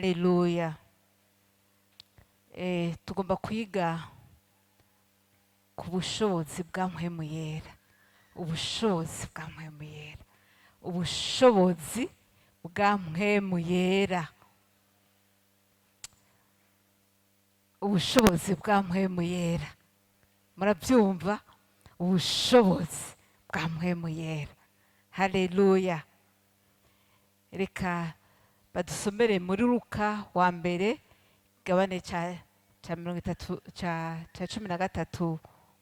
Haleluya. Tugomba kwiga ku bushobozi bwa Mpwemu Yera, ubushobozi bwa Mpwemu Yera, ubushobozi bwa Mpwemu Yera, ubushobozi bwa Mpwemu Yera. Murabyumva? Ubushobozi bwa Mpwemu Yera. Haleluya. Reka badusomere muri Luka wa mbere, gabane ca 30 ca 13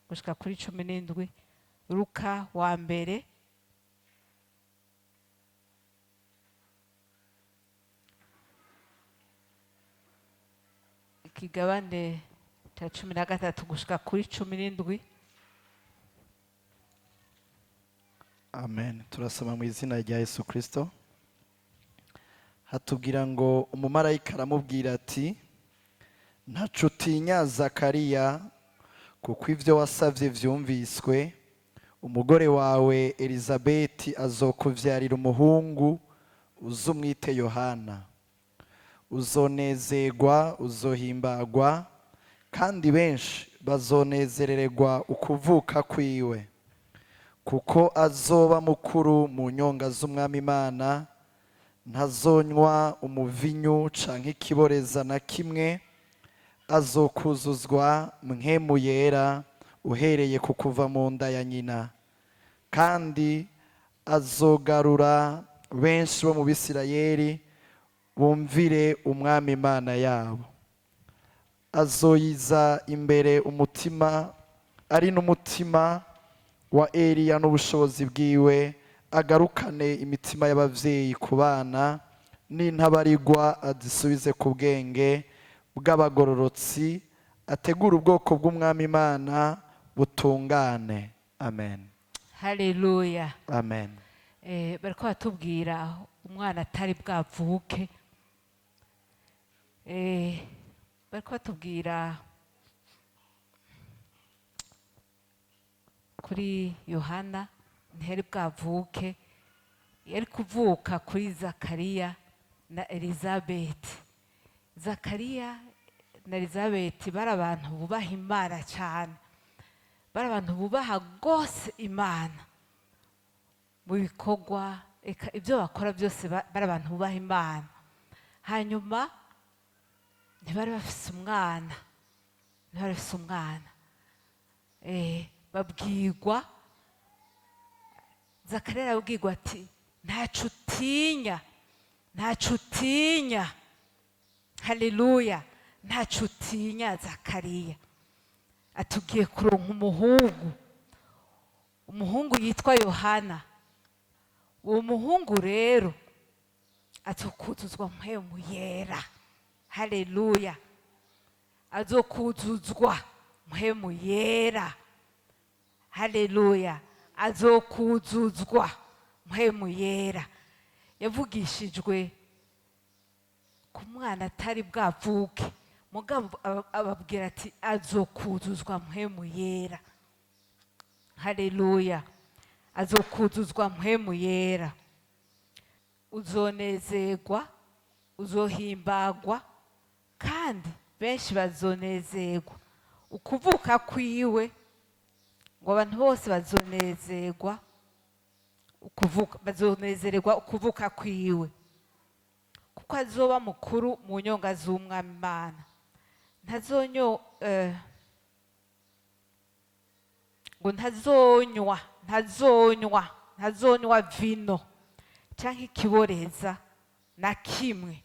gushika kuri 17. Luka wa mbere, ikigabane ca 13 gushika kuri 17. Amen. Turasoma mu izina rya Yesu Kristo. Hatubwira ngo umumarayika aramubwira ati: ntaco utinya, Zakariya, kuko ivyo wasavye vyumviswe. Umugore wawe Elizabeti azokuvyarira umuhungu, uzumwite Yohana. Uzonezerwa, uzohimbagwa, kandi benshi bazonezerererwa ukuvuka kwiwe, kuko azoba mukuru mu nyonga z'Umwami Imana. Ntazonywa umuvinyu canke ikiboreza na kimwe, azokuzuzwa Mpwemu Yera uhereye ku kuva mu nda ya nyina, kandi azogarura benshi bo mu Bisirayeli bumvire Umwami Imana yabo. Azoyiza imbere umutima ari n'umutima wa Eliya n'ubushobozi bwiwe, agarukane imitima y'abavyeyi ku bana, n'intabarigwa azisubize ku bwenge bw'abagororotsi, ategura ubwoko bw'Umwami Imana butungane. Amen. Haleluya. Amen. Bariko batubwira umwana atari bwavuke. Bariko batubwira kuri Yohana ntiyari bwavuke, yari kuvuka kuri Zakariya na Elizabeth. Zakariya na Elizabeth bari abantu bubaha Imana cyane, bari abantu bubaha rwose Imana mu bikorwa, eka ibyo bakora byose, bari abantu bubaha Imana. Hanyuma ntibari bafise umwana, ntibari bafise umwana. Babwirwa, Zakariya arabwirwa ati: ntaco utinya, ntaco utinya. Haleluya. Ntaco utinya, Zakariya, atugiye kuronka umuhungu, umuhungu yitwa Yohana. Uwo muhungu rero azokuzuzwa Mpwemu Yera. Haleluya. Azokuzuzwa Mpwemu Yera. Haleluya. Azokuzuzwa Mpwemu Yera. Yavugishijwe ku mwana atari bwavuke, mugabo ababwira ati: azokuzuzwa Mpwemu Yera. Haleluya. Azokuzuzwa Mpwemu Yera, uzonezerwa, uzohimbagwa, kandi benshi bazonezerwa ukuvuka kwiwe. Ngo abantu bose bazonezerwa ukuvuka, bazonezererwa ukuvuka kwiwe, kuko azoba mukuru mu nyonga z'Umwami Imana. Ntazonyo ngo ntazonywa, ntazonywa, ntazonywa vino canke ikiboreza na kimwe.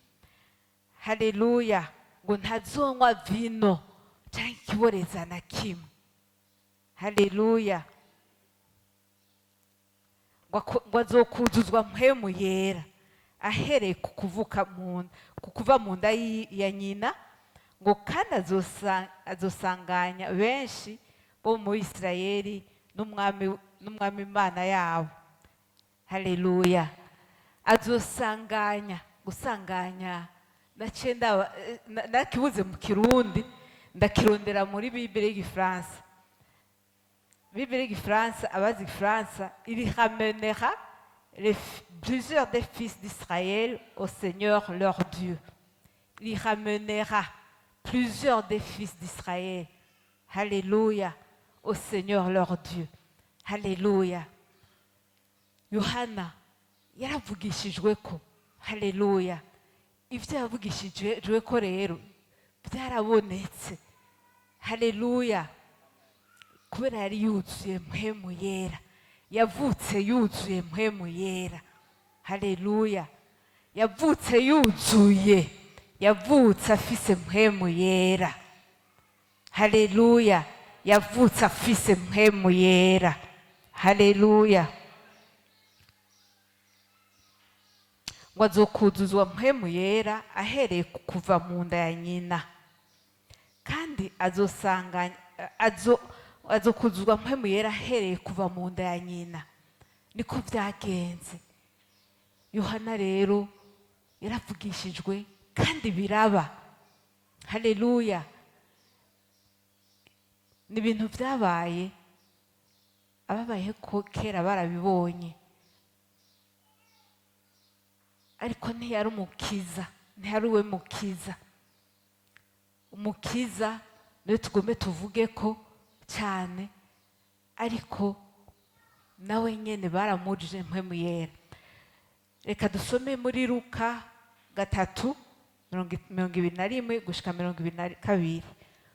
Haleluya. Ngo ntazonywa vino canke ikiboreza na kimwe. Haleluya. Ngo azokuzuzwa Mpwemu Yera ahereye ku kuvuka mu ku kuva mu nda ya nyina, ngo kandi azosanganya benshi bo mu Isirayeli n'Umwami Imana yabo. Haleluya. Azosanganya, gusanganya naciye nakibuze mu Kirundi, ndakirondera muri Bible y'Igifaransa. Bible y'Igifaransa, abazi Igifaransa, il ramènera plusieurs des fils d'Israël au Seigneur leur Dieu. Il ramènera plusieurs des fils d'Israël, haleluya, au Seigneur leur Dieu. Haleluya. Yohana yaravugishijwe ko, haleluya, ibyo yavugishijwe ko rero byarabonetse, haleluya, kubera yari yuzuye Mpwemu Yera. Yavutse yuzuye Mpwemu Yera, haleluya. Yavutse yuzuye, yavutse afise Mpwemu Yera, haleluya. Yavutse afise Mpwemu Yera, haleluya. Ngo azokuzuzwa Mpwemu Yera ahereye ku kuva mu nda ya nyina, kandi azosanga azokuzuzwa Mpwemu Yera ahereye kuva mu nda ya nyina. Niko byagenze. Yohana rero yaravugishijwe kandi biraba, haleluya. Ni ibintu byabaye, ababaye ko kera barabibonye, ariko ntiyari umukiza, ntiyari uwe mukiza. Umukiza niwe tugombe tuvuge ko cyane, ariko nawe nyene baramujije Mpwemu Yera. Reka dusome muri Luka 3, 21 gushika 22.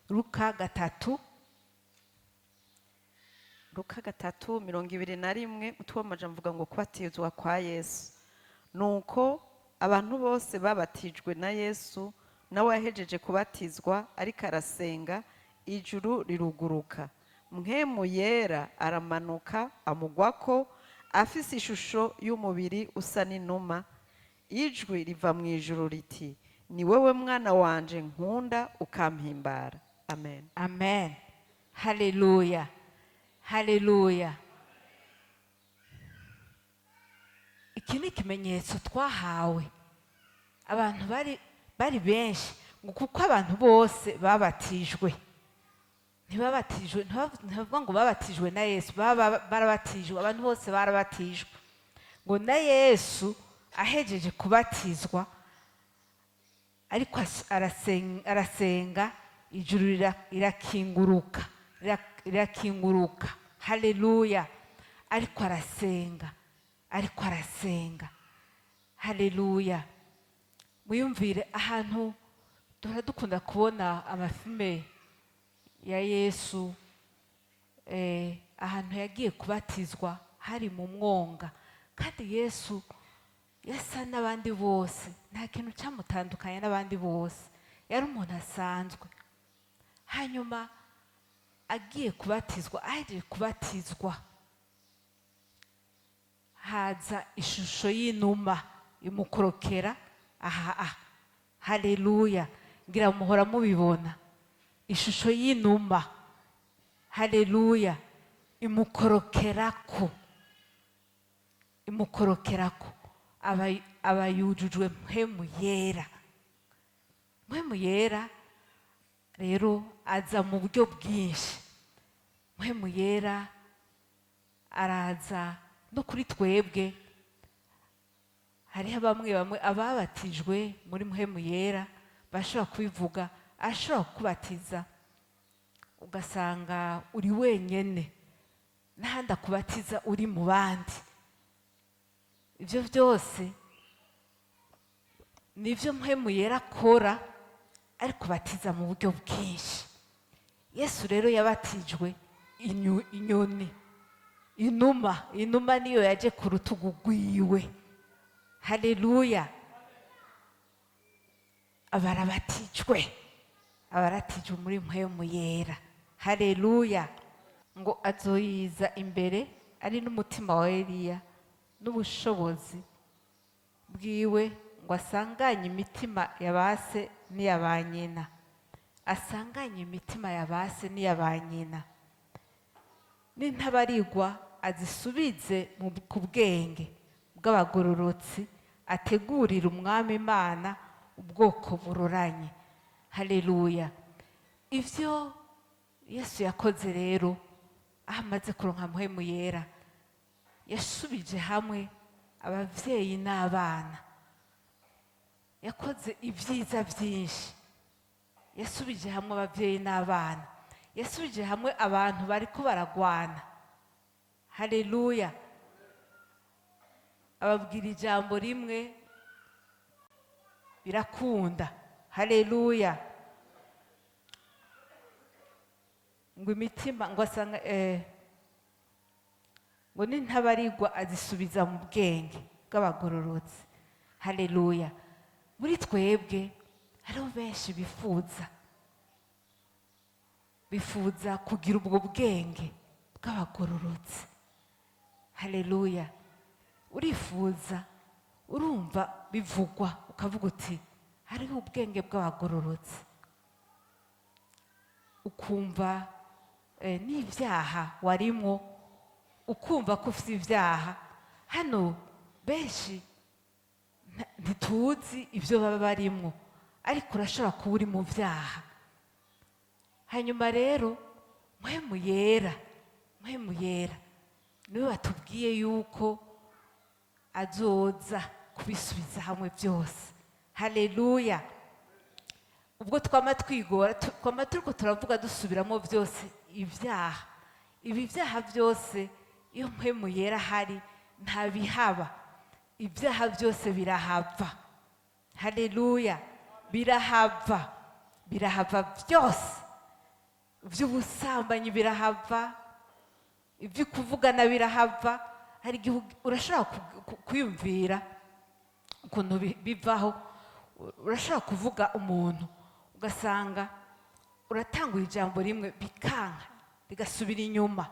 Luka 3. Luka 3:21, umutwe w'amajambo uvuga ngo kubatizwa kwa Yesu. Nuko abantu bose babatijwe na Yesu, nawe yahejeje kubatizwa ariko arasenga, ijuru riruguruka, Mpwemu Yera aramanuka amugwako afise ishusho y'umubiri usa n'inuma. Ijwi riva mu ijuru riti: "Ni wewe mwana wanje nkunda, ukampimbara." Amen. Amen, haleluya, haleluya. Iki ni ikimenyetso twahawe. Abantu bari benshi, ngo kuko abantu bose babatijwe, ntibabatijwe, ntibavuga ngo babatijwe na Yesu, baba barabatijwe, abantu bose barabatijwe. Ngo na Yesu ahejeje kubatizwa ariko arasenga, ijuru rirakinguruka, rirakinguruka, haleluya. Ariko arasenga, ariko arasenga, haleluya. Mwiyumvire ahantu duhora dukunda kubona amafilme ya Yesu, ahantu yagiye kubatizwa hari mu mwonga, kandi Yesu yasa n'abandi bose, nta kintu cyamutandukanye n'abandi bose, yari umuntu asanzwe. Hanyuma agiye kubatizwa, ahejeje kubatizwa, haza ishusho y'inuma imukorokera aha aha, haleluya. Ngira muhora mubibona, ishusho y'inuma, haleluya, imukorokerako, imukorokerako, aba yujujwe Mpwemu Yera. Mpwemu Yera rero aza mu buryo bwinshi. Mpwemu Yera araza no kuri twebwe. Hariho bamwe bamwe ababatijwe muri Mpwemu Yera bashobora kubivuga, ashobora kukubatiza ugasanga uri wenyene, n'ahandi akubatiza uri mu bandi. Ibyo byose nibyo Mpwemu Yera akora, ariko batiza mu buryo bwinshi. Yesu rero yabatijwe inyoni, inuma, inuma niyo yaje ku rutugu rwiwe, haleluya. Abarabatijwe, abaratijwe muri Mpwemu Yera, haleluya. Ngo azoyiza imbere ari n'umutima wa Eliya n'ubushobozi bwiwe, ngo asanganye imitima ya ba se n'iya ba nyina, asanganye imitima ya ba se n'iya ba nyina, n'intabarigwa azisubize ku bwenge bw'abagororotsi, ategurire umwami Imana ubwoko buroranye. Haleluya. Ivyo Yesu yakoze rero, aho amaze kuronka Mpwemu Yera, yasubije hamwe abavyeyi n'abana. Yakoze ibyiza byinshi, yasubije hamwe ababyeyi n'abana, yasubije hamwe abantu bariko baragwana. Haleluya! Ababwira ijambo rimwe birakunda. Haleluya! Ngo imitima ngo asanga ngo n'intabarigwa azisubiza mu bwenge bw'abagororotse. Haleluya! Muri twebwe hariho benshi bifuza kugira ubwo bwenge bw'abagororotse. Haleluya! Urifuza, urumva bivugwa ukavuga uti hariho ubwenge bw'abagororotse, ukumva n'ibyaha warimwo, ukumva ko ufite ibyaha. Hano benshi ntituzi ibyo baba barimwo, ariko urashobora kuba uri mu byaha. Hanyuma rero Mpwemu Yera, Mpwemu Yera niwe watubwiye yuko azoza kubisubiza hamwe byose. Haleluya! Ubwo twama twigora, twama turiko turavuga dusubiramo byose ibyaha, ibi byaha byose iyo Mpwemu Yera ahari ntabihaba, ibyaha byose birahava. Haleluya! Birahava, birahava byose. Iby'ubusambanyi birahava, ibyo kuvugana birahava. Hari igihe urashobora kwiyumvira ukuntu bivaho. Urashobora kuvuga umuntu ugasanga uratangura ijambo rimwe bikanka, rigasubira inyuma,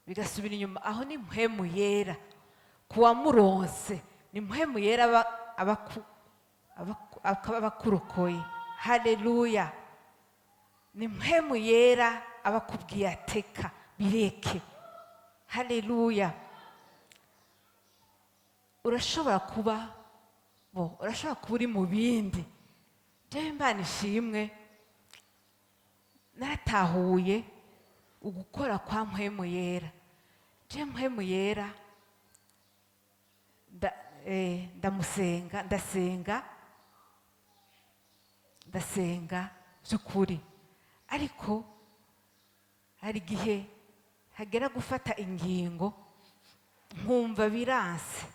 bigasubira inyuma. Aho ni Mpwemu Yera kuwamuronse, ni Mpwemu Yera aba akurokoye. Haleluya! Ni Mpwemu Yera aba akubwiye ateka bireke. Haleluya! Urashobora kuba bo, urashobora kuba uri mu bindi. Jewe Imana ishimwe, naratahuye ugukora kwa Mpwemu Yera. Jewe Mpwemu Yera ndamusenga, ndasenga, ndasenga by'ukuri, ariko hari igihe hagera gufata ingingo nkumva biranse,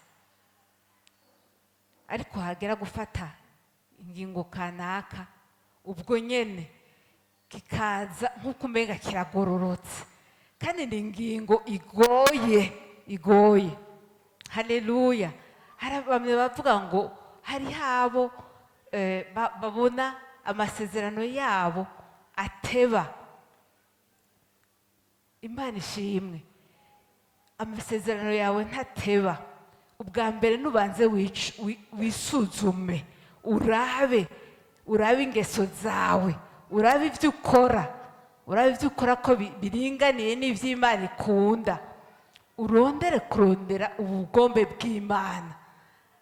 ariko hagera gufata ingingo kanaka ubwo nyene kikaza nk'uko umenga kiragororotse, kandi ni ingingo igoye, igoye. Haleluya! Hari bamwe bavuga ngo hari habo babona amasezerano yabo ateba. Imana ishimwe, amasezerano yawe ntateba. Ubwa mbere nubanze wisuzume, urabe ingeso zawe, urabe ibyo ukora, urabe ibyo ukora ko biringaniye n'iby'Imana ikunda. Urondere kurondera ubugombe bw'Imana,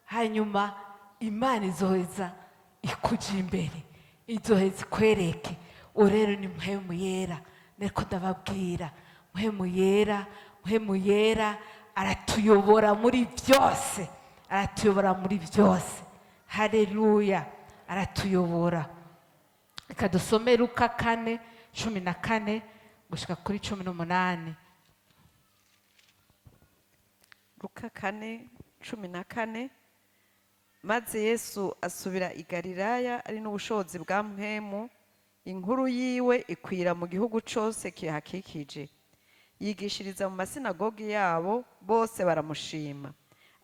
hanyuma Imana izoheza ikuja imbere, izoheza ikwereke. Uwo rero ni Mpwemu Yera, niko ndababwira. Mpwemu Yera, Mpwemu Yera aratuyobora muri byose, aratuyobora muri byose. Haleluya! Aratuyobora. Reka dusome Luka 4:14 gushika kuri 18. Luka 4:14. Maze Yesu asubira i Galilaya ari n'ubushobozi bwa Mpwemu, inkuru yiwe ikwira mu gihugu cose kihakikije. Yigishiriza mu masinagogi yabo, bose baramushima.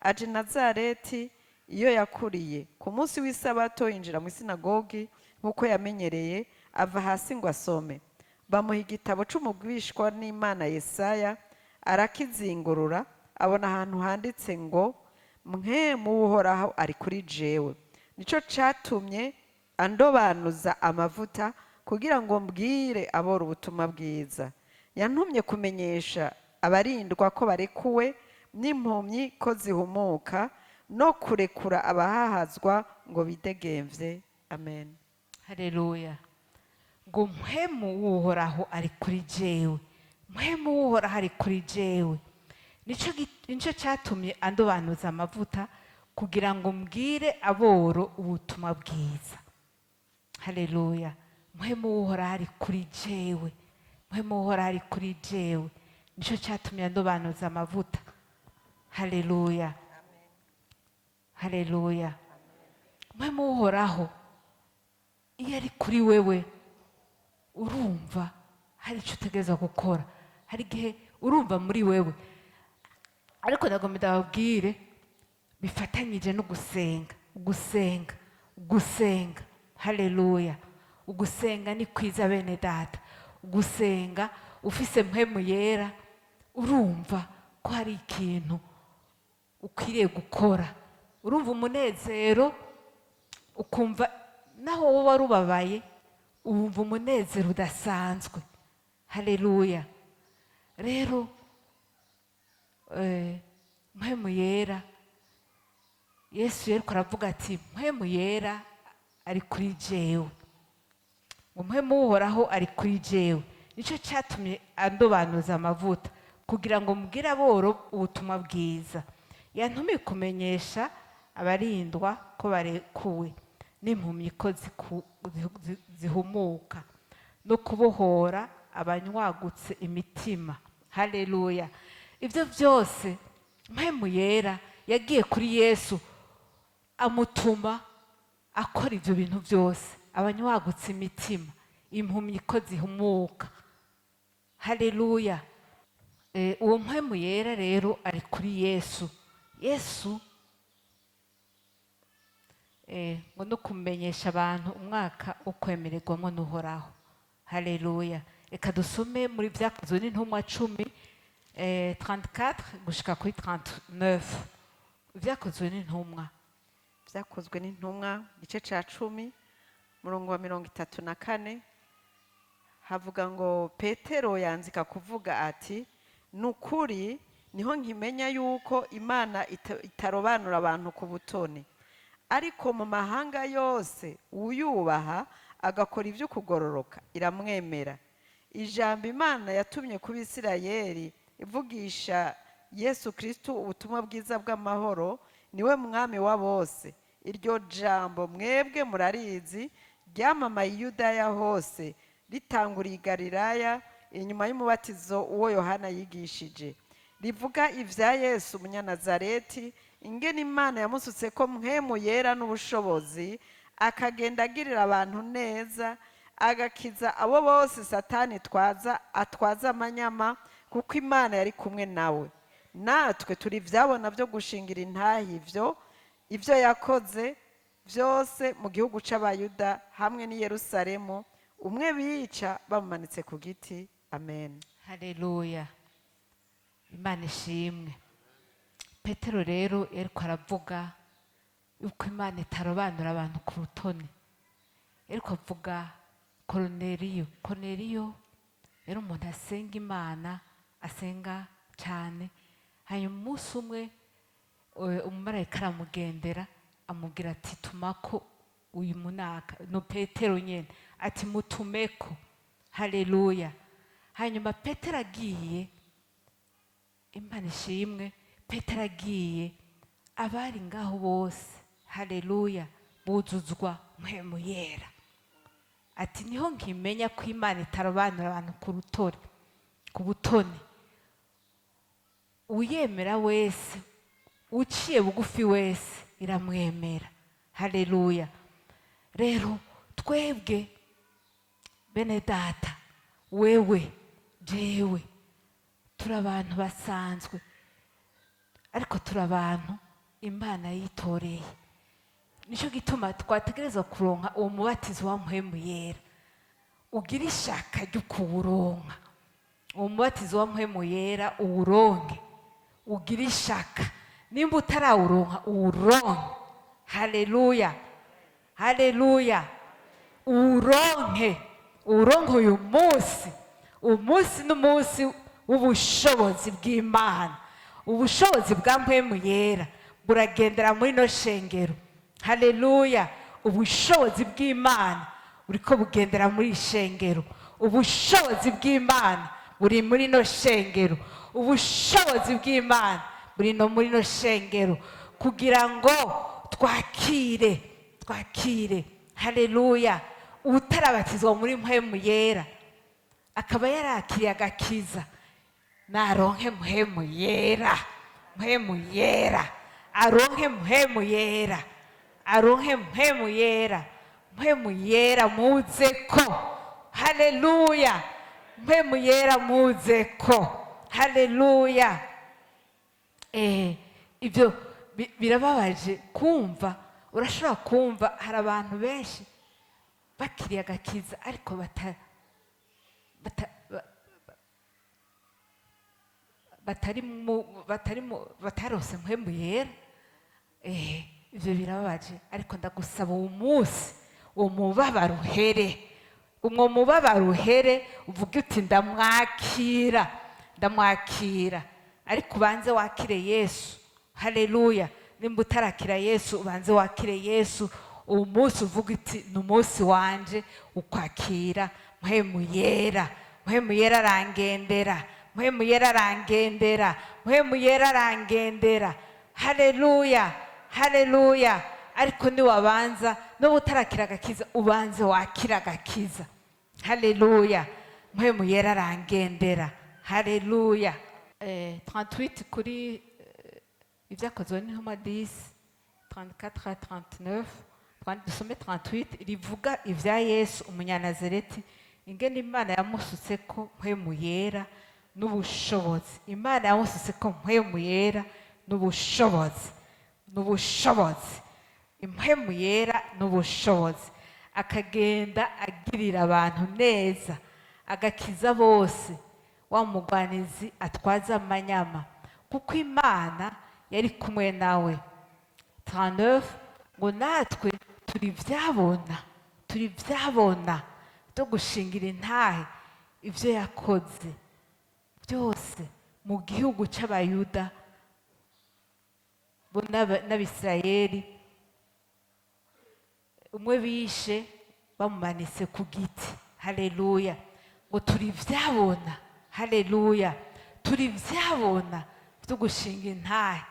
Aje i Nazareti iyo yakuriye, ku munsi w'isabato yinjira mu isinagogi nk'uko yamenyereye, ava hasi ngo asome. Bamuha igitabo c'umugwishwa n'Imana Yesaya, arakizingurura, abona ahantu handitse ngo Mpwemu w'Uhoraho ari kuri jewe, nico catumye andobanuza amavuta kugira ngo mbwire abora ubutumwa bwiza. Yantumye kumenyesha abarindwa ko barekuwe, n'impumyi ko zihumuka, no kurekura abahahazwa ngo bidegemvye. Amen. Haleluya! Ngo Mpwemu w'Uhoraho ari kuri jewe, Mpwemu w'Uhoraho ari kuri jewe, nico cyatumye andobanuza amavuta Kugira ngo mbwire aboro ubutumwa bwiza. Haleluya! Mpwemu w'Uhoraho ari kuri jewe, Mpwemu w'Uhoraho ari kuri jewe, nicyo cyatumye andobanuza amavuta. Haleluya, haleluya! Mpwemu w'Uhoraho iyo ari kuri wewe, urumva hari icyo utegereza gukora. Hari igihe urumva muri wewe, ariko ndagomba ndababwire, bifatanyije no gusenga, gusenga, gusenga. Haleluya! Ugusenga ni kwiza, bene data. Gusenga ufise Mpwemu Yera, urumva ko hari ikintu ukwiriye gukora. Urumva umunezero, ukumva naho wowe wari ubabaye, wumva umunezero udasanzwe. Haleluya! Rero Mpwemu Yera, Yesu yeriko aravuga ati: "Mpwemu Yera ari kuri jewe." Ngo: "Mpwemu w'Uhoraho ari kuri jewe, nicyo cyatumye andobanuza amavuta kugira ngo mbwire aboro ubutumwa bwiza. Yantumiye kumenyesha abarindwa ko barekuwe, n'impumyi ko zihumuka, no kubohora abanywagutse imitima." Haleluya! Ibyo byose Mpwemu Yera yagiye kuri Yesu, amutuma akora ibyo bintu byose: abanywagutse imitima, impumyi ko zihumuka. Haleluya! Uwo Mpwemu Yera rero ari kuri Yesu. Yesu ngo no kumenyesha abantu umwaka wo kwemererwamo n'Uhoraho. Haleluya! Reka dusome muri Byakozwe n'Intumwa 10, 34 gushika kuri 39. Byakozwe n'Intumwa. Byakozwe n'Intumwa, igice cya 10, murongo wa 34, havuga ngo: "Petero yanzika kuvuga ati: 'Ni ukuri, niho nkimenya yuko Imana itarobanura abantu ku butoni, ariko mu mahanga yose uyubaha agakora ibyo kugororoka iramwemera. Ijambo Imana yatumye ku Bisirayeli ivugisha Yesu Kristo ubutumwa bwiza bw'amahoro, niwe mwami wa bose. Iryo jambo mwebwe murarizi, ryamamaye i Yudaya hose, ritanguriye i Galilaya inyuma y'umubatizo uwo Yohana yigishije, rivuga ibya Yesu Umunyanazareti, ingene Imana yamusutse ko Mpwemu Yera n'ubushobozi, akagenda agirira abantu neza, agakiza abo bose Satani twaza atwaza amanyama, kuko Imana yari kumwe nawe. Natwe turi ibyabona byo gushingira intahe ibyo yakoze byose mu gihugu c'Abayuda hamwe n'i Yerusalemu, umwe bica bamumanitse ku giti. Amen." Haleluya, Imana ishimwe! Petero rero yariko aravuga yuko Imana itarobanura abantu ku rutoni. Yariko avuga Koroneriyo. Koroneriyo yari umuntu asenga Imana, asenga cyane. Hanyuma umunsi umwe umumarayika aramugendera, amubwira ati: "Tumako uyu munaka." No Petero nyene ati: "Mutumeko." Haleluya! Hanyuma Petero agiye, Imana ishimwe, Petero agiye, abari ngaho bose, haleluya, buzuzwa Mpwemu Yera. Ati: "Niho nkimenya ko Imana itarobanura abantu ku rutore, ku butoni. Uyemera wese, uciye bugufi wese, iramwemera." Haleluya! Rero twebwe, bene data, wewe, jewe, turi abantu basanzwe, ariko turi abantu Imana yitoreye. Nicyo gituma twategereza kuronka uwo mubatizo wa Mpwemu Yera. Ugira ishaka ryo kuwuronka uwo mubatizo wa Mpwemu Yera, uwuronke, ugira ishaka. Nimba utarawuronka, uwuronke. Haleluya, haleluya! Uwuronke, uwuronke uyu munsi. Umunsi n'umunsi w'ubushobozi bw'Imana. Ubushobozi bwa Mpwemu Yera buragendera muri no shengero. Haleluya! Ubushobozi bw'Imana buriko bugendera muri iri shengero. Ubushobozi bw'Imana buri muri no shengero. Ubushobozi bw'Imana buri no muri no shengero. Kugira ngo twakire, twakire. Haleluya! Utarabatizwa muri Mpwemu Yera akaba yarakiriye agakiza, naronke Mpwemu Yera. Mpwemu Yera aronke, Mpwemu Yera aronke, Mpwemu Yera, Mpwemu Yera muze ko. Haleluya! Mpwemu Yera muze ko. Haleluya! Ibyo birababaje kumva. Urashobora kumva hari abantu benshi bakiriye agakiza, ariko bata, ba- batari mu batari mu batarose Mpwemu Yera. Ibyo birababaje, ariko ndagusaba uwo munsi uwo mubabaro uhere, uwo mubabaro uhere, uvuge uti: "Ndamwakira, ndamwakira." Ariko ubanze wakire Yesu. Haleluya! Nimba utarakira Yesu, ubanze wakire Yesu. Uwo munsi uvuga uti: "Ni umunsi wanje ukwakira Mpwemu Yera. Mpwemu Yera arangendera, Mpwemu Yera arangendera, Mpwemu Yera arangendera." Haleluya, haleluya! Ariko niwabanza, n'uba utarakira agakiza, ubanze wakira agakiza. Haleluya! Mpwemu Yera arangendera. Haleluya! 38 kuri Ibyakozwe n'Intumwa 10, 34 à 39. Dusome 38, rivuga ibya Yesu Umunyanazareti, ingene Imana yamusutse ko Mpwemu Yera n'ubushobozi. Imana yamusutse ko Mpwemu Yera n'ubushobozi, n'ubushobozi, Impwemu Yera n'ubushobozi, akagenda agirira abantu neza, agakiza bose wa mugwanizi atwaza amanyama, kuko Imana yari kumwe nawe. 39 ngo: "Natwe turi byabona, turi byabona byo gushingira intahe ibyo yakoze byose mu gihugu cy'Abayuda bo n'Abisirayeli, umwe bishe bamumanitse ku giti." Haleluya! Ngo turi byabona. Haleluya! Turi byabona byo gushinga intahe.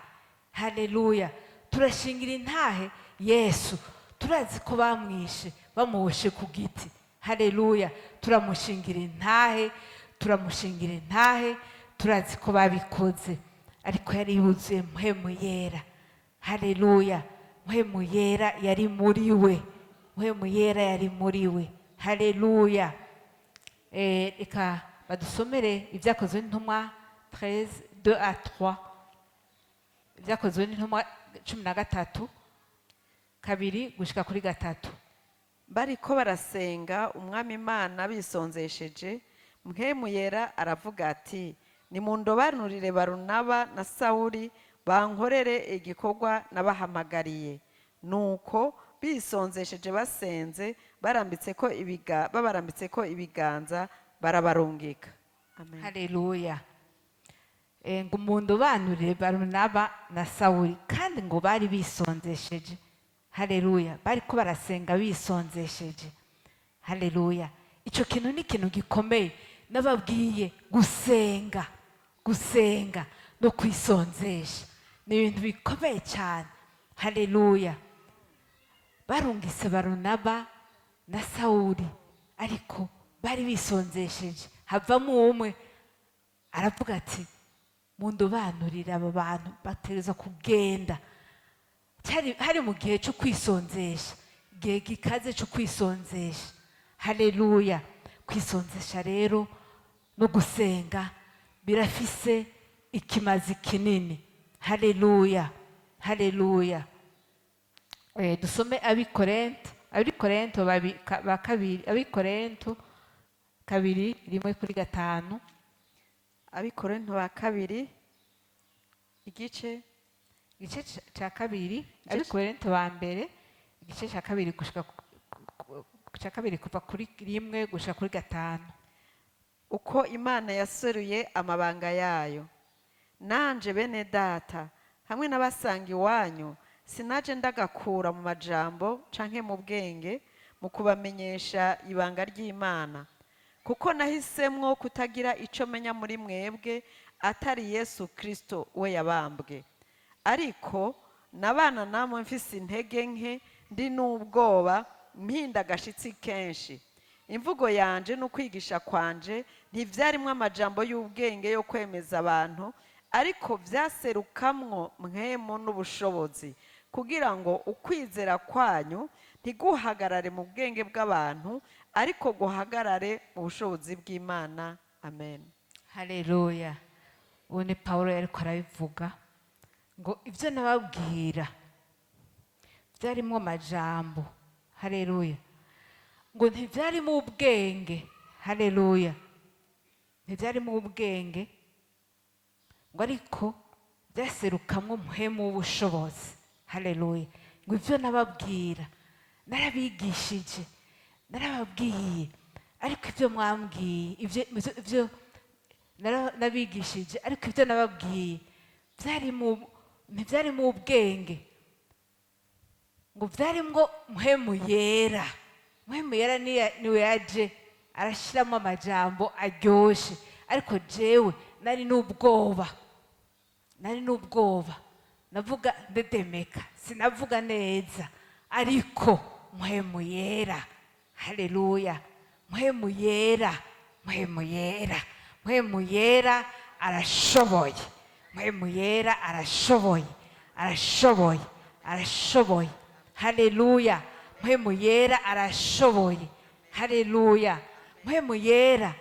Haleluya! Turashingira intahe Yesu. Turazi ko bamwishe, bamuhoshe ku giti. Haleluya! Turamushingira intahe, turamushingira intahe. Turazi ko babikoze, ariko yari yuzuye Mpwemu Yera. Haleluya! Mpwemu Yera yari muri we, Mpwemu Yera yari muri we. Haleluya! Reka badusomere Ibyakozwe n'Intumwa 13, 2 à 3. Ibyakozwe n'Intumwa 13, 2 gushika kuri 3. Bariko barasenga Umwami Imana bisonzesheje, Mpwemu Yera aravuga ati: "Nimundobanurire Barunaba na Sawuli, bankorere igikorwa nabahamagariye." Nuko bisonzesheje, basenze, babarambitse ko ibiganza, barabarungika. Amen. Haleluya! Ngo umundobanurire Barunaba na Sawuli, kandi ngo bari bisonzesheje. Haleluya! Bariko barasenga bisonzesheje. Haleluya! Icyo kintu ni ikintu gikomeye. Nababwiye, gusenga, gusenga no kwisonzesha ni ibintu bikomeye cyane. Haleluya! Barungise Barunaba na Sawuli, ariko bari bisonzesheje. Havamo umwe aravuga ati: "Mundobanurire aba bantu, bategereza kugenda." Hari mu gihe cyo kwisonzesha, igihe gikaze cyo kwisonzesha. Haleluya! Kwisonzesha rero no gusenga birafise ikimazi kinini. Haleluya, haleluya! Dusome Abikorento, Abikorento ba kabiri, Abikorento 2, 1 kuri 5. Abikorinto ba kabiri, igice Igice ca kabiri. Abikorento ba mbere, igice ca kabiri gushika ca kabiri, kuva kuri 1 gushika kuri 5. Uko Imana yaseruye amabanga yayo. Nanje, bene data, hamwe n'abasanga iwanyu, sinaje ndagakura mu majambo canke mu bwenge mu kubamenyesha ibanga ry'Imana, kuko nahisemwo kutagira ico menya muri mwebwe atari Yesu Kristo we yabambwe. Ariko Nabana namwe mfise intege nke, ndi n'ubwoba, mpinda agashitsi kenshi. Imvugo yanje n'ukwigisha kwanje ntivyarimwo amajambo y'ubwenge yo kwemeza abantu, ariko vyaserukamwo mpwemu n'ubushobozi, kugira ngo ukwizera kwanyu ntiguhagarare mu bwenge bw'abantu, ariko guhagarare mu bushobozi bw'Imana. Amen. Haleluya! Ubu ni Pawulo yariko arabivuga ngo ibyo nababwira byarimo amajambo, haleluya, ngo ntibyarimo ubwenge, haleluya, ntibyarimo ubwenge, ngo ariko byaserukamwo mpwemu w'ubushobozi, haleluya. Ngo ibyo nababwira narabigishije, narababwiye, ariko ibyo mwambwiye, ibyo nabigishije, ariko ibyo nababwiye ntibyari mu ubwenge, ngo byarimwo mpwemu yera. Mpwemu yera niwe yaje arashyiramo amajambo aryoshe, ariko jewe nari n'ubwoba, nari n'ubwoba, navuga ndedemeka, sinavuga neza, ariko mpwemu yera, haleluya, mpwemu yera, mpwemu yera, mpwemu yera arashoboye, mpwemu yera arashoboye, arashoboye, arashoboye, haleluya, mpwemu yera arashoboye, haleluya, mpwemu yera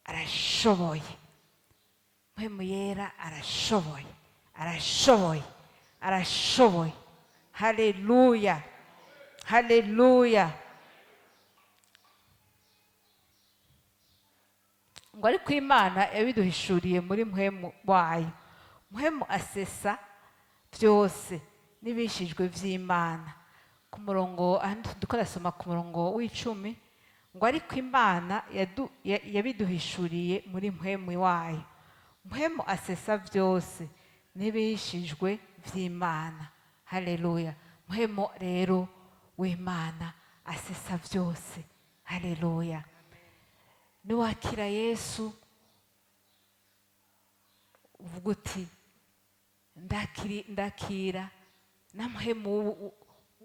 arashoboye, mpwemu yera arashoboye, arashoboye, arashoboye, haleluya, haleluya. Ngo ariko Imana yabiduhishuriye muri mpwemu wayo. Mpwemu asesa byose n'ibishijwe vy'Imana. Ku murongo, aha ndiko ndasoma ku murongo w'icumi, ngo ariko Imana yabiduhishuriye muri mpwemu wayo. Mpwemu asesa byose n'ibishijwe vy'Imana. Haleluya. Mpwemu rero w'Imana asesa byose. Haleluya. Niwakira Yesu uvuga uti ndakira na mpwemu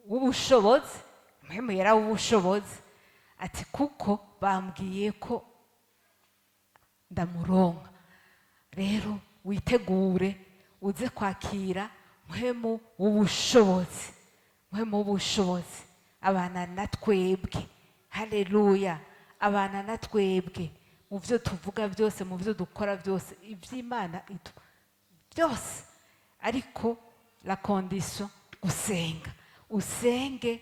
w'ubushobozi, mpwemu yera w'ubushobozi, ati kuko bambwiye ko ndamuronka. Rero witegure uze kwakira mpwemu w'ubushobozi, mpwemu w'ubushobozi abana na twebwe. Haleluya. Abana na twebwe mu byo tuvuga byose, mu byo dukora byose, iby'Imana byose, ariko la condition gusenga, usenge,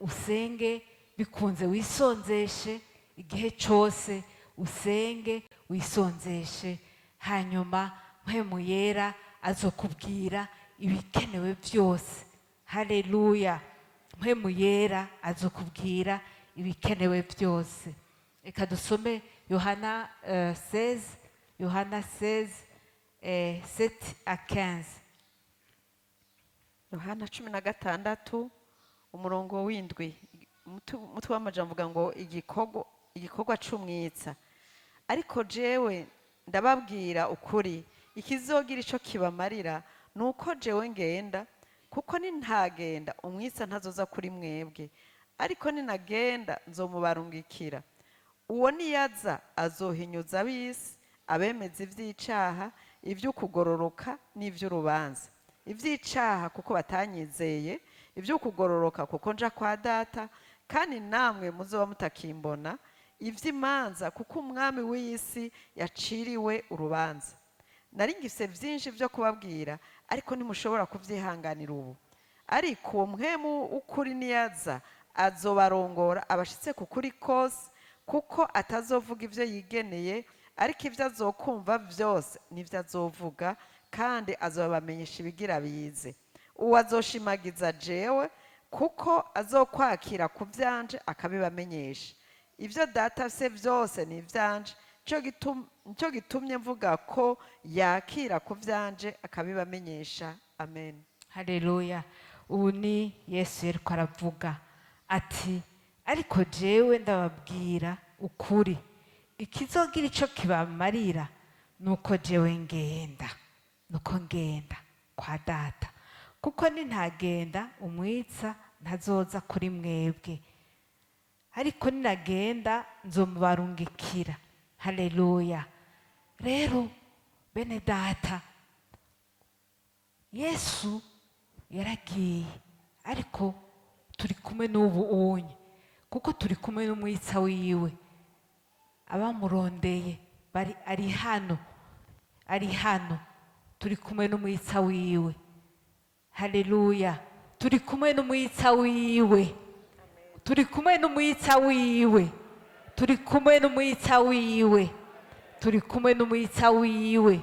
usenge bikunze, wisonzeshe igihe cyose, usenge wisonzeshe, hanyuma mpwemu yera azokubwira ibikenewe byose. Haleluya. Mpwemu yera azokubwira ibikenewe byose. Reka dusome Yohana 16, Yohana 16, 7 à 15. Yohana 16 umurongo w'indwi, umutwe w'amajambo uvuga ngo igikorwa c'umwitsa. Ariko jewe ndababwira ukuri, ikizogira ico kibamarira nuko jewe ngenda, kuko nintagenda umwitsa ntazoza kuri mwebwe, ariko ninagenda nzomubarungikira. Uwo niyaza azohinyuza ab'isi, abemeza ivy'icaha, ivy'ukugororoka n'ivy'urubanza. Ivy'icaha kuko batanyizeye, ivy'ukugororoka kuko nja kwa data, kandi namwe muzoba mutakimbona, ivy'imanza kuko umwami w'isi yaciriwe urubanza. Nari ngifise vyinshi vyo kubabwira, ariko ntimushobora kuvyihanganira ubu. Ariko uwo mpwemu w'ukuri niyaza azobarongora abashitse ku kuri kose, kuko atazovuga ivyo yigeneye, ariko ivyo azokumva vyose nivyo azovuga, kandi azobamenyesha ibigira bize. Uwo azoshimagiza jewe, kuko azokwakira ku vyanje akabibamenyesha. Ivyo data afise vyose ni ivyanje, nico gitumye mvuga ko yakira ku vyanje akabibamenyesha. Amen. Haleluya. Ubu ni Yesu yariko aravuga ati ariko jewe ndababwira ukuri, ikizogira ico kibamarira nuko jewe ngenda, nuko ngenda kwa data, Kuko nintagenda, umwitsa ntazoza kuri mwebwe, ariko ninagenda nzomubarungikira. Haleluya! Rero bene data, Yesu yaragiye, ariko turi kumwe n'ubu unye, kuko turi kumwe n'umwitsa wiwe. Abamurondeye bari, ari hano, ari hano. Turi kumwe n'umwitsa wiwe. Haleluya! Turi kumwe n'umwitsa wiwe, turi kumwe n'umwitsa wiwe, turi kumwe n'umwitsa wiwe, turi kumwe n'umwitsa wiwe.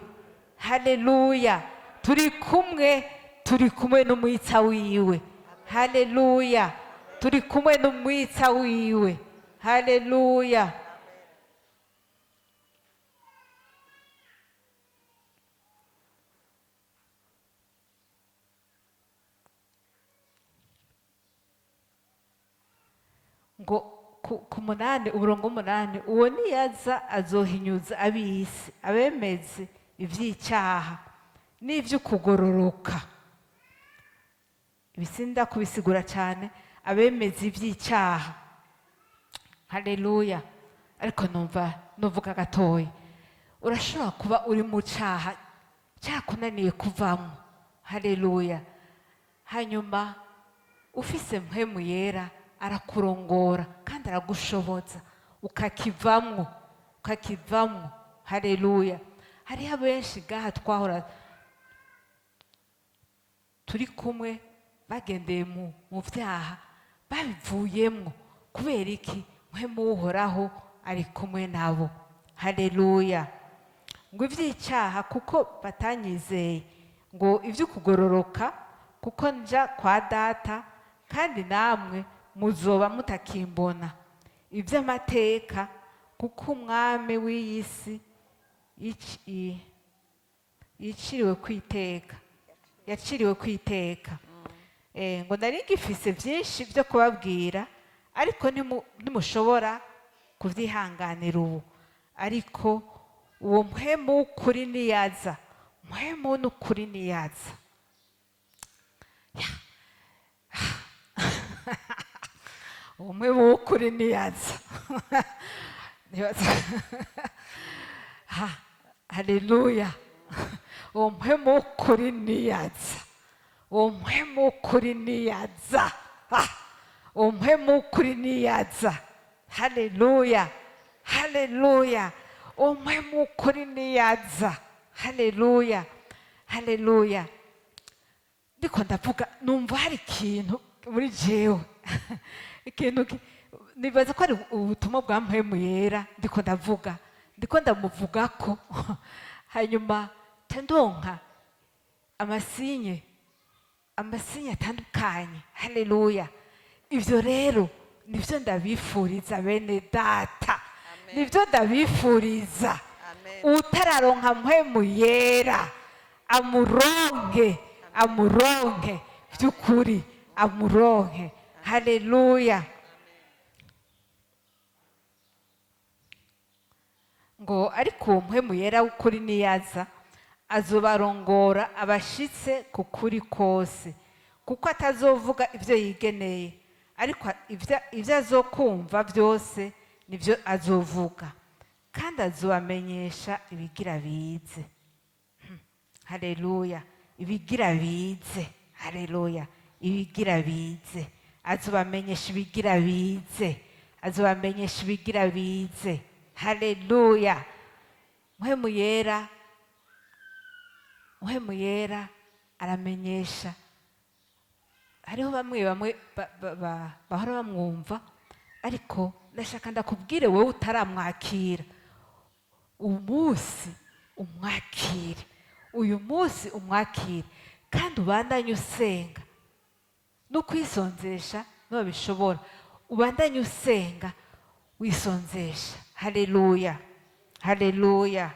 Haleluya! Turi kumwe, turi kumwe n'umwitsa wiwe. Haleluya! Turi kumwe n'umwitsa wiwe. Haleluya! Ngo ku 8, uburongo 8: uwo niyaza azohinyuza ab'isi, abemeze ivy'icyaha n'ivy'ukugororoka. Ibisinda kubisigura cyane, abemeza ivy'icyaha. Haleluya! Ariko numva nuvuga gatoya, urashobora kuba uri mu cyaha cyakunaniye kuvamo. Haleluya! Hanyuma ufise Mpwemu Yera, arakurongora kandi aragushoboza ukakivamwo, ukakivamwo. Haleluya! Hariho benshi gaha twahora turi kumwe bagendeye mu byaha, babivuyemwo. Kubera iki? Mpwemu w'Uhoraho ari kumwe nabo. Haleluya! Ngo iby'icyaha, kuko batanyizeye. Ngo iby'ukugororoka, kuko nja kwa Data kandi namwe muzoba mutakimbona. Iby'amateka, kuko umwami w'iyi si yiciriwe kwiteka, yaciriwe kwiteka. Ngo nari ngifise byinshi byo kubabwira, ariko ntimushobora kubyihanganira ubu. Ariko uwo Mpwemu w'ukuri niyaza, Mpwemu n'ukuri niyaza. Ya. Uwo Mpwemu w'ukuri niyaza. Ha, haleluya! Uwo Mpwemu w'ukuri niyaza, uwo Mpwemu w'ukuri niyaza. Ah, uwo Mpwemu w'ukuri niyaza. Haleluya, haleluya! Uwo Mpwemu w'ukuri niyaza. Haleluya, haleluya! Ndiko ndavuga, numva hari ikintu muri jewe, ikintu nibaza ko ari ubutumwa bwa Mpwemu Yera. Ndiko ndavuga, ndiko ndamuvuga ko hanyuma nca ndonka amasinye, amasinye atandukanye. Haleluya! Ibyo rero nibyo ndabifuriza, bene data. Amen. Nibyo ndabifuriza. Amen. Utararonka Mpwemu Yera amuronke, amuronke by'ukuri, amuronke. Haleluya! Ngo ariko uwo Mpwemu Yera w'ukuri niyaza, azobarongora abashitse ku kuri kose, kuko atazovuga ibyo yigeneye, ariko ibyo azokumva byose nibyo azovuga, kandi azobamenyesha ibigira bize. Haleluya! Ibigira bize. Haleluya! Ibigira bize, azobamenyesha ibigira bize, azobamenyesha ibigira bize. Haleluya! Mpwemu Yera, Mpwemu Yera aramenyesha. Hariho bamwe bamwe bahora bamwumva, ariko ndashaka ndakubwire wowe utaramwakira, umunsi umwakire, uyu munsi umwakire, kandi ubandanye usenga no kwisonzesha nubishobora, ubandanye usenga wisonzesha. Haleluya, haleluya!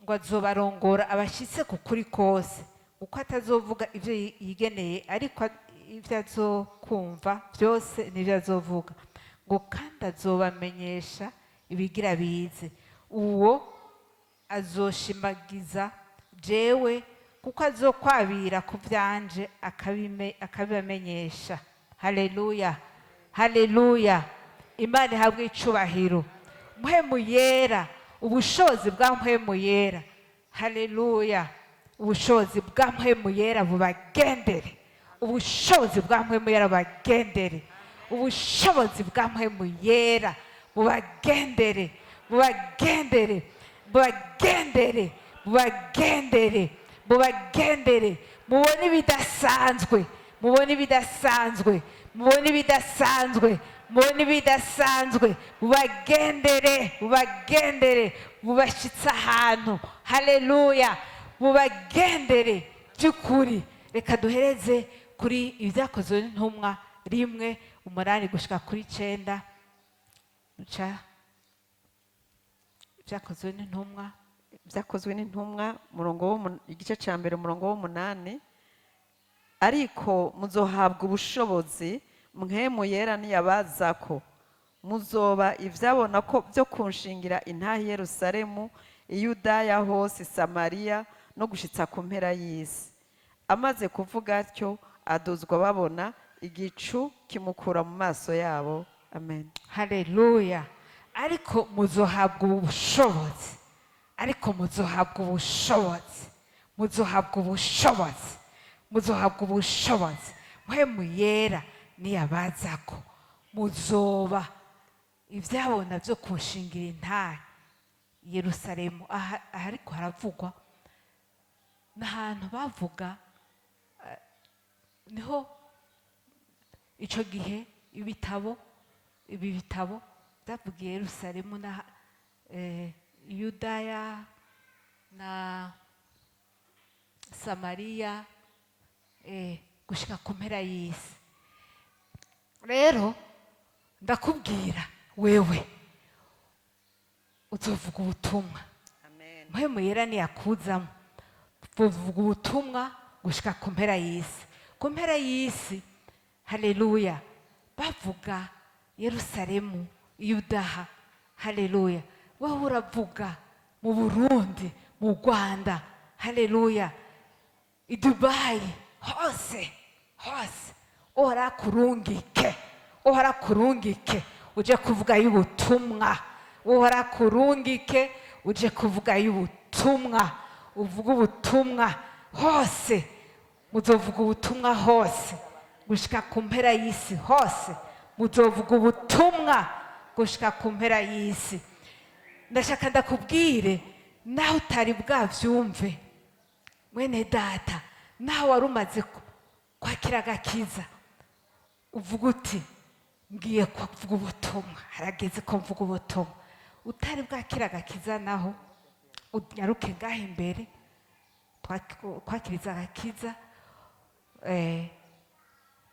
Ngo azobarongora abashyitse ku kuri kose, uko atazovuga ibyo yigeneye, ariko ibyo azokumva byose nibyo azovuga. Ngo kandi azobamenyesha ibigira bize. Uwo Azoshimagiza jewe, kuko azokwabira ku byanje akabibamenyesha. Haleluya, haleluya! Imana ihabwe icubahiro. Mpwemu Yera, ubushobozi bwa Mpwemu Yera, haleluya! Ubushobozi bwa Mpwemu Yera bubagendere, ubushobozi bwa Mpwemu Yera bubagendere, ubushobozi bwa Mpwemu Yera bubagendere, bubagendere, bubagendere, bubagendere, bubagendere. Mubone ibidasanzwe, mubone ibidasanzwe, mubone ibidasanzwe, mubone ibidasanzwe. Bubagendere, bubagendere, bubashyitse ahantu. Haleluya! Bubagendere by'ukuri. Reka duhereze kuri Ibyakozwe n'Intumwa 1:8-9. Ca Ibyakozwe n'Intumwa. Byakozwe n'Intumwa, igice cya mbere, umurongo w'umunani: "Ariko muzohabwa ubushobozi Mpwemu Yera niyabazako, muzoba ivyabona ko byo kunshingira intahe i Yerusalemu, i Yudaya hose, i Samariya, no gushitsa ku mpera y'isi." Amaze kuvuga atyo, aduzwa babona, igicu kimukura mu maso yabo. Amen. Haleluya! Ariko muzohabwa ubushobozi, ariko muzohabwa ubushobozi, muzohabwa ubushobozi, muzohabwa ubushobozi Mpwemu Yera niyabazako, muzoba ibyabona byo kunshingira intahe Yerusalemu. Aha ariko haravugwa n'ahantu bavuga niho icyo gihe ibitabo, ibi bitabo byavugiye Yerusalemu na Yudaya na Samariya, gushika ku mpera y'isi. Rero ndakubwira wewe uzovuga ubutumwa. Amen. Mpwemu Yera niyakuzamo, buvuga ubutumwa gushika ku mpera y'isi, ku mpera y'isi. Haleluya! Bavuga Yerusalemu, Yudaha. Haleluya! Wowe uravuga mu Burundi, mu Rwanda, haleluya, i Dubayi, hose hose. Uhora kurungike, uhora kurungike uje kuvuga y'ubutumwa, uhora kurungike uje kuvuga y'ubutumwa, uvuga ubutumwa hose. Muzovuga ubutumwa hose gushika ku mpera y'isi hose. Muzovuga ubutumwa gushika ku mpera y'isi. Ndashaka ndakubwire, naho utari bwavyumve, mwene data, naho wari umaze kwakira agakiza, uvuga uti: "Ngiye kuvuga ubutumwa, harageze ko mvuga ubutumwa." Utari bwakira agakiza naho, unyaruke ngaho imbere kwakiriza agakiza.